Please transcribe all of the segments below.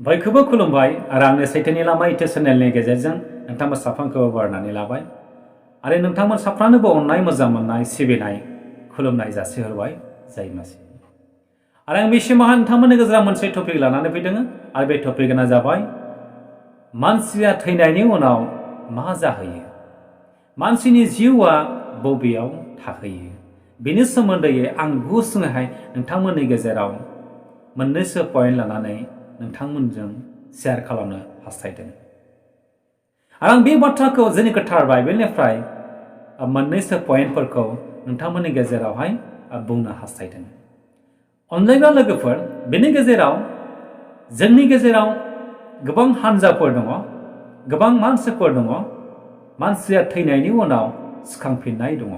बयखौबो खुलुमबाय आरो आंनि सैथोनि लामा इउटुब चेनेलनि गेजेरजों नोंथांमोन साफ्रोमखौबो बरायनानै लाबाय आरो नोंथांमोन साफ्रोमनोबो अननाय मोजां मोननाय सिबिनाय खुलुमनाय जासिहरबाय जय मासि आरो आं बे समावहाय नोंथांमोननि गेजेराव मोनसे टपिक लानानै फैदों आरो बे टपिकआ जाबाय मानसिया थैनायनि उनाव मा जाहैयो मानसिनि जिउआ बबेयाव थाहैयो बेनि सोमोन्दै आं गुसुङैहाय नोंथांमोननि गेजेराव मोननैसो पइन्ट लानानै नोंथांमोनजों शेयार खालामनो हास्थायदों आरो आं बे बाथ्राखौ जोंनि गोथार बाइबेलनिफ्राय मोननैसो पइन्टफोरखौ नोंथांमोननि गेजेरावहाय बुंनो हास्थायदों अनलायग्रा लोगोफोर बेनि गेजेराव जोंनि गेजेराव गोबां हान्जाफोर दङ गोबां मानसिफोर दङ मानसिया थैनायनि उनाव सिखांफिननाय दङ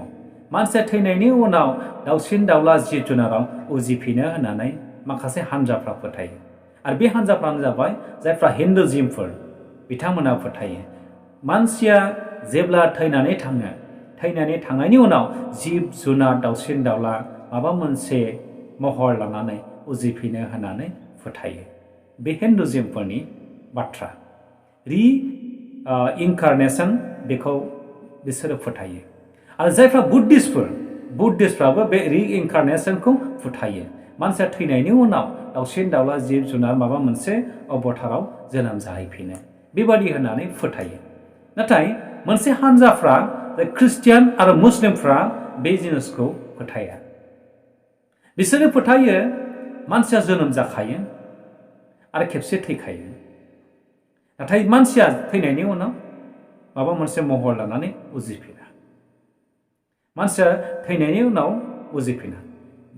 मानसिया थैनायनि उनाव दाउसिन दाउला जिब जुनाराव उजिफिनो होननानै माखासे हान्जाफ्रा फोथायो आरो बे हान्जाफ्रानो जाबाय जायफ्रा हिन्दुजिमफोर बिथांमोना फोथायो मानसिया जेब्ला थैनानै थाङो थैनानै थांनायनि उनाव जिब जुनार दाउसिन दाउला माबा मोनसे महर लानानै उजिफिनो होननानै फोथायो बे हिन्दुजिमफोरनि बाथ्रा इनकार्नेसन बेखौ बिसोरो फोथायो आरो जायफ्रा बुद्धिस्टफ्राबो बे इनकार्नेसनखौ फोथायो मानसिया थैनायनि उनाव दाउसिन दाउला जिब जुनार माबा मोनसे अबताराव जोनोम जाहैफिनो बेबादि होननानै फोथायो नाथाय मोनसे हान्जाफ्रा ख्रिस्टियान आरो मुस्लिमफ्रा बे जिनिसखौ फोथाया बिसोरो फोथायो मानसिया जोनोम जाखायो आरो खेबसे थैखायो नाथाय मानसिया थैनायनि उनाव माबा मोनसे महर लानानै उजिफिना मानसिया थैनायनि उनाव उजिफिना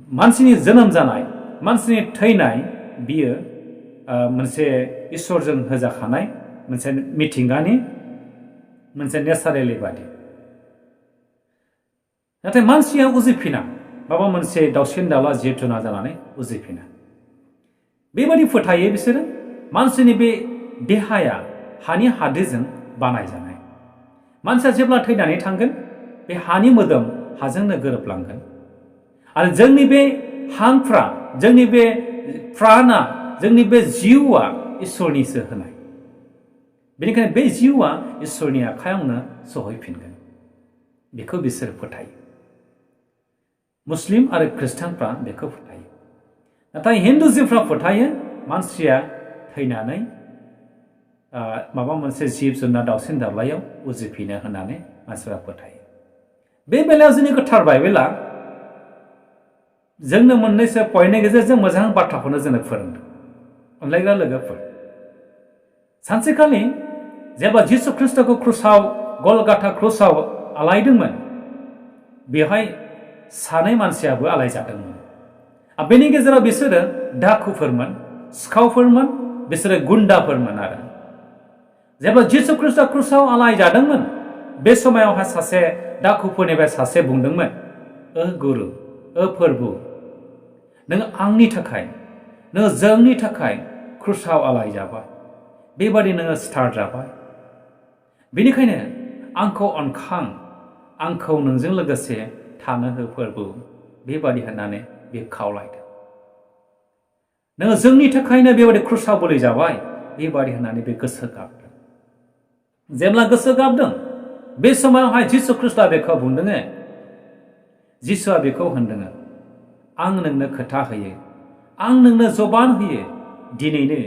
मानसिनि जोनोम जानाय मानसिनि थैनाय बियो मोनसे इसोरजों होजाखानाय मोनसे मिथिंगानि मोनसे नेचारेलि बादि नाथाय मानसिया उजिफिना माबा मोनसे दाउसिन दाउला जिब जुनार जानानै उजिफिना बेबादि फोथायो बिसोरो मानसिनि बे देहाया हानि हाद्रिजों बानायजानाय मानसिया जेब्ला थैनानै थांगोन बे हानि मोदोम हाजोंनो गोरोबलांगोन आरो जोंनि बे हांफ्रा जोंनि बे प्राणा जोंनि बे जिउआ इसोरनिसो होनाय बेनिखायनो बे जिउआ इसोरनि आखायावनो सहैफिनगोन बेखौ बिसोर फोथायो मुस्लिम आरो ख्रिस्टानफ्रा बेखौ फोथायो नाथाय हिन्दुजिमफ्रा फोथायो मानसिया थैनानै माबा मोनसे जिब जुनार दाउसिन दाउलायाव उजिफिनो होननानै मानसिफ्रा फोथायो बे बेलायाव जोंनि गोथार बाइबेला जोंनो मोननैसो पइन्टनि गेजेरजों मोजां बाथ्राखौनो जोंनो फोरोंदों अनलायग्रा लोगोफोर सानसेखालि जेब्ला जिसु ख्रिस्टखौ गलगाथा क्रुसाव आलायदोंमोन बेवहाय सानै मानसियाबो आलायजादोंमोन बेनि गेजेराव बिसोरो डाकुफोरमोन सिखावफोरमोन बिसोरो गुन्डाफोरमोन आरो जेब्ला जिसु ख्रिस्टआ क्रुसाव आलायजादोंमोन बे समायावहाय सासे डाकुफोरनिफ्राय सासे बुंदोंमोन गुरु फोरबु नों आंनि थाखाय नों जोंनि थाखाय क्रुसाव आलायजाबाय बेबादि नोङो स्टार जाबाय बेनिखायनो आंखौ अनखां आंखौ नोंजों लोगोसे थानो हो फोरबु बेबादि होननानै बे खावलायदों नोङो जोंनि थाखायनो बेबादि क्रुसाव बोलि जाबाय बेबादि होननानै बे गोसो गाबदों जेब्ला गोसो गाबदों बे समावहाय जिसु ख्रिस्टआ बेखौ बुंदों जिसुआ बेखौ होनदों आं नोंनो खोथा होयो आं नोंनो जबान होयो दिनैनो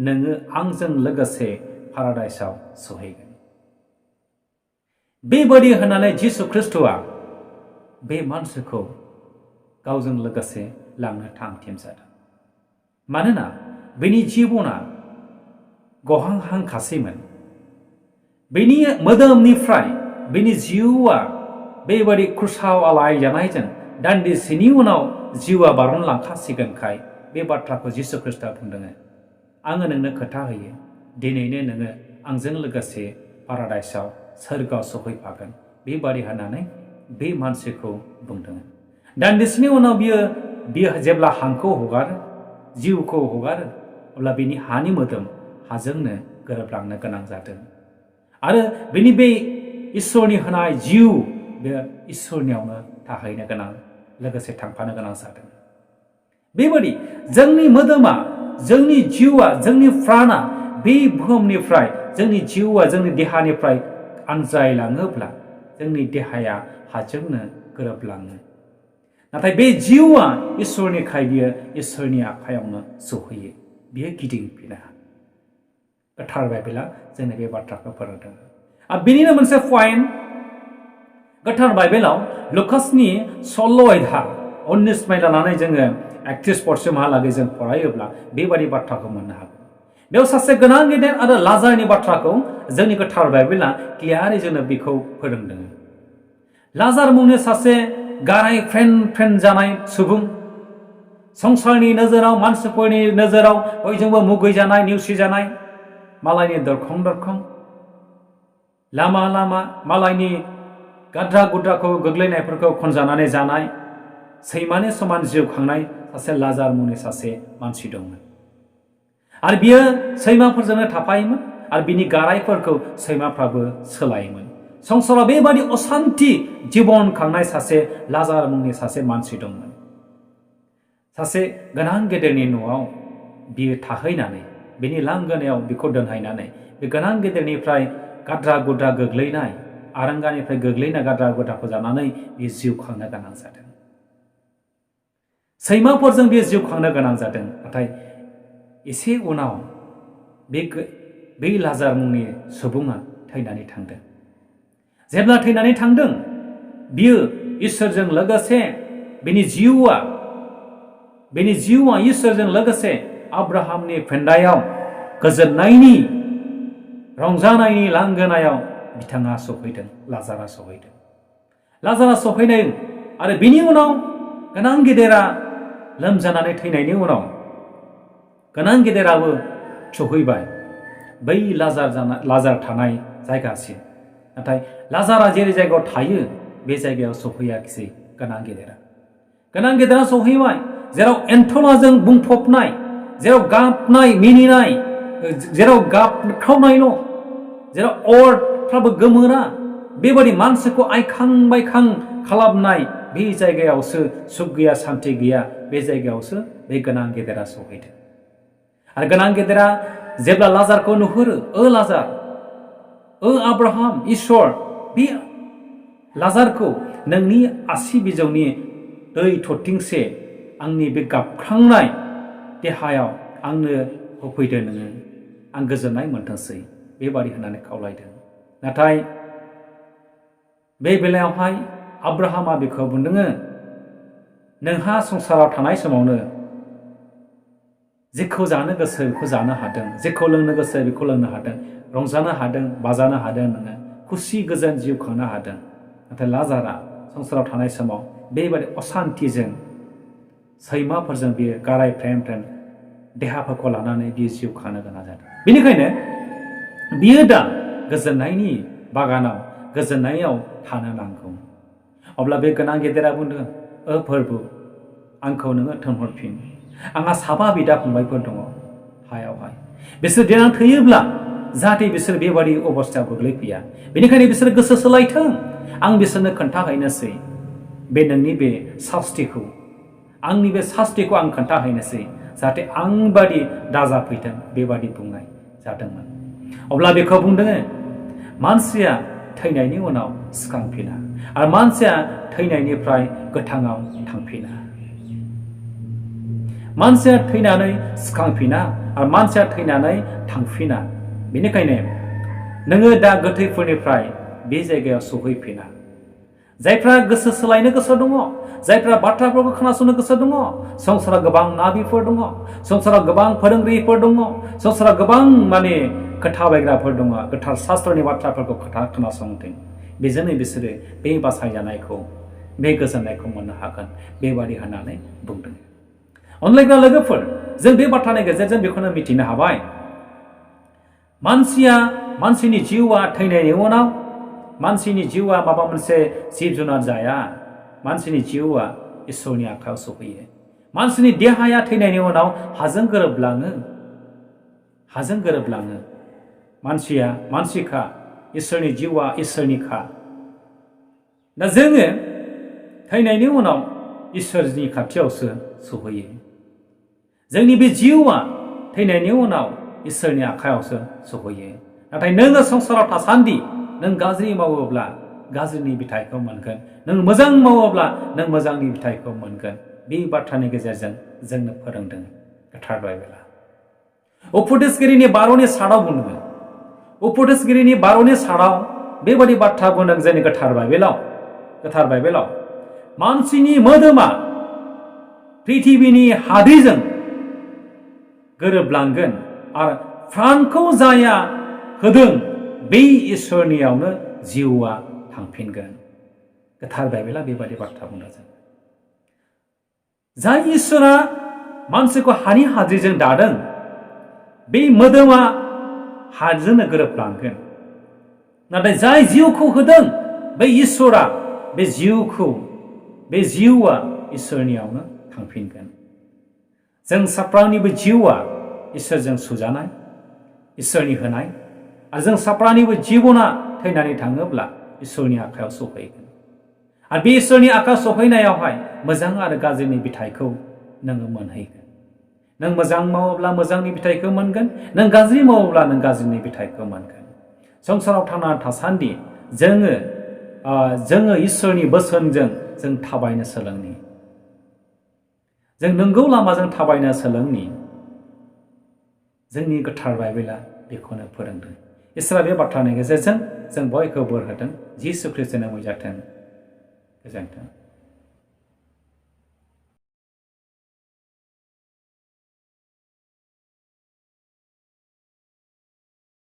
नोङो आंजों लोगोसे पाराडाइसआव सहैगोन बेबादि होननानै जिसु ख्रिस्टआ बे मानसिखौ गावजों लोगोसे लांनो थामथिम जादों मानोना बेनि जिबना गहांहांखासैमोन बेनि मोदोमनिफ्राय बेनि जिउआ बेबादि क्रुसाव आलायजानायजों दान्दिसेनि उनाव जिउआ बारनलांखासिगोनखाय बे बाथ्राखौ जिसु ख्रिस्टआ बुंदों आङो नोंनो खोथा होयो दिनैनो नोङो आंजों लोगोसे पाराडाइसआव सोरगोआव सफैफागोन बेबादि होननानै बे मानसिखौ बुंदों दान्दिसेनि उनाव बियो जेब्ला हांखौ हगारो जिउखौ हगारो अब्ला बिनि हानि मोदोम हाजोंनो गोरोबलांनो गोनां जादों आरो बिनि बे इसोरनि होनाय जिउ बे इसोरनियावनो थाहैनो गोनां लोगोसे थांफानो गोनां जादों बेबादि जोंनि मोदोमा जोंनि जिउआ जोंनि प्राणा बे बुहुमनिफ्राय जोंनि जिउआ जोंनि देहानिफ्राय आनज्रायलाङोब्ला जोंनि देहाया हाजोंनो गोरोबलाङो नाथाय बे जिउआ इसोरनिखाय बियो इसोरनि आखायावनो सौहैयो बियो गिदिंफिना गोथार बाइबेला जोंनो बे बाथ्राखौ फोरोंदों आरो बेनिनो मोनसे पइन्ट गोथार बाइबेलाव लुकासनि 16 अध्याय 19 माय लानानै जोङो 31 पदसिमहालागै जों फरायोब्ला बेबादि बाथ्राखौ मोननो हागोन बेयाव सासे गोनां गेदेर आरो लाजारनि बाथ्राखौ जोंनि गोथार बाइबेला क्लियारै जोंनो बेखौ फोरोंदों लाजार मुंनि सासे गाराय फ्रेन जानाय सुबुं संसारनि नोजोराव मानसिफोरनि नोजोराव बयजोंबो मुगैजानाय नेवसिजानाय मालायनि दरखं लामा मालायनि गाद्रा गुद्राखौ गोग्लैनायफोरखौ खनजानानै जानाय सैमानि समान जिउ खांनाय सासे लाजार मुंनि सासे मानसि दंमोन आरो बियो सैमाफोरजोंनो थाफायोमोन आरो बिनि गारायफोरखौ सैमाफ्राबो सोलायोमोन संसाराव बेबादि असान्ति जीवन खांनाय सासे लाजार मुंनि सासे मानसि दंमोन सासे गोनां गेदेरनि न'आव बियो थाहैनानै बिनि लांगोनायाव बिखौ दोनहैनानै बे गोनां गेदेरनिफ्राय गाद्रा गुद्रा गोग्लैनाय आरांगानिफ्राय गोग्लैनाय गाद्रा गुद्राखौ जानानै बियो जिउ खांनो गोनां जादों सैमाफोरजों बियो जिउ खांनो गोनां जादों नाथाय एसे उनाव बे लाजार मुंनि सुबुङा थैनानै थांदों जेब्ला थैनानै थांदों बियो इसोरजों लोगोसे बिनि जिउआ इसोरजों लोगोसे आब्राहामनि फेन्दायाव गोजोननायनि रंजानायनि लांगोनायाव बिथाङा सफैदों लाजारा सफैदों आरो बिनि उनाव गोनां गेदेरा लोमजानानै थैनायनि उनाव गोनां गेदेराबो सहैबाय बै लाजार थानाय जायगासिम नाथाय लाजारा जेरै जायगायाव थायो बे जायगायाव सफैयाखिसै गोनां गेदेरा सहैबाय जेराव एन्थलाजों बुंफबनाय जेराव गाबनाय मिनिनाय जेराव गाबख्रावनायल' जेराव अरफ्राबो गोमोरा बेबादि मानसिखौ आइखां बायखां खालामनाय बे जायगायावसो सुख गैया सान्थि गैया बे जायगायावसो बे गोनां गेदेरा सहैदों आरो गोनां गेदेरा जेब्ला लाजारखौ नुहुरो लाजार आब्राहाम इसोर बे लाजारखौ नोंनि आसि बिजौनि दै थरथिंसे आंनि बे गाबख्रांनाय देहायाव आंनो होफैदो नोङो आं गोजोननाय मोनथोंसै बेबादि होननानै खावलायदों नाथाय बे बेलायावहाय आब्राहामा बेखौ बुंदों नोंहा संसाराव थानाय समावनो जेखौ जानो गोसो बेखौ जानो हादों जेखौ लोंनो गोसो बेखौ लोंनो हादों रंजानो हादों बाजानो हादों नोङो खुसि गोजोन जिउ खांनो हादों नाथाय लाजारा संसाराव थानाय समाव बेबादि असान्तिजों सैमाफोरजों बियो गाराय फ्रेम देहाफोरखौ लानानै बियो जिउ खांनो गोनां जादों बेनिखायनो बियो दा गोजोननायनि बागानाव गोजोननायाव थानो नांगौ अब्ला बे गोनां गेदेरा बुंदों फोरबु आंखौ नोङो थिनहरफिन आंहा 7 बिदा फंबायफोर दङ हायावहाय बिसोर देनां थैयोब्ला जाहाथे बिसोर बेबादि अबस्थायाव गोग्लैफैया बेनिखायनो बिसोर गोसो सोलायथों आं बिसोरनो खोन्थाहैनोसै बे नोंनि बे सास्तिखौ आंनि बे सास्तिखौ आं खोन्थाहैनोसै जाहाथे आं बादि दाजाफैथों बेबादि बुंनाय जादोंमोन अब्ला बेखौ बुंदों मानसिया थैनायनि उनाव सिखांफिना आरो मानसिया थैनायनिफ्राय गोथाङाव थांफिना मानसिया थैनानै सिखांफिना आरो मानसिया थैनानै थांफिना बेनिखायनो नोङो दा गोथैफोरनिफ्राय बे जायगायाव सहैफिना जायफ्रा गोसो सोलायनो गोसो दङ जायफ्रा बाथ्राफोरखौ खोनासंनो गोसो दङ संसाराव गोबां नाबिफोर दङ संसाराव गोबां फोरोंगिरिफोर दङ संसाराव गोबां खोथा बायग्राफोर दङ गोथार शास्त्रनि बाथ्राफोरखौ खोनासंथों बेजोंनो बिसोरो बे बासायजानायखौ बे गोजोननायखौ मोननो हागोन बेबादि होननानै बुंदों अनलायग्रा लोगोफोर जों बे बाथ्रानि गेजेरजों बेखौनो मिथिनो हाबाय मानसिनि जिउआ थैनायनि उनाव मानसिनि जिउआ माबा मोनसे जिब जुनार जाया मानसिनि जिउआ इसोरनि आखायाव सफैयो मानसिनि देहाया थैनायनि उनाव हाजों गोरोबलाङो मानसिखा इसोरनि जिउआ इसोरनिखा दा जोङो थैनायनि उनाव इसोरनि खाथियावसो सहैयो जोंनि बे जिउआ थैनायनि उनाव इसोरनि आखायावसो सौहैयो नाथाय नोङो संसाराव थासान्दि नों गाज्रि मावोब्ला गाज्रिनि बिथाइखौ मोनगोन नों मोजां मावोब्ला नों मोजांनि बिथाइखौ मोनगोन बे बाथ्रानि गेजेरजों जोंनो फोरोंदों गोथार बाइबेला उपदेशगिरिनि 12नि साराव बुंदों उपदेशगिरिनि 12नि साराव बेबादि बाथ्रा बुंदों जोंनि गोथार बाइबेलाव मानसिनि मोदोमा पृथिबिनि हादैजों गोरोबलांगोन आरो प्राणखौ जाया होदों बे इसोरनियावनो जिउआ थांफिनगोन गोथार बाइबेला बेबादि बाथ्रा बुंदों जों जाय इसोरा मानसिखौ हानि हाद्रिजों दादों बे मोदोमा हाजोंनो गोरोबलांगोन नाथाय जाय जिउखौ होदों बे इसोरा बे जिउआ इसोरनियावनो थांफिनगोन जों साफ्रानिबो जिउआ इसोरजों सुजानाय इसोरनि होनाय आरो जों साफ्रानिबो जिबना थैनानै थाङोब्ला इसोरनि आखायाव सौहैगोन आरो बे इसोरनि आखायाव सौहैनायावहाय मोजां आरो गाज्रिनि बिथाइखौ नोङो मोनहैगोन नों मोजां मावोब्ला मोजांनि बिथाइखौ मोनगोन नों गाज्रि मावोब्ला नों गाज्रिनि बिथाइखौ मोनगोन संसाराव थांनानै थासान्दि जोङो इसोरनि बोसोनजों जों थाबायनो सोलोंनि जों नंगौ लामाजों थाबायनो सोलोंनि जोंनि गोथार बाइबेला बेखौनो फोरोंदों इसोरा बे बाथ्रानि गेजेरजों जों बयखौबो बोर होदों जिसु ख्रीष्टनि मुङै जाथों गोजोन्थों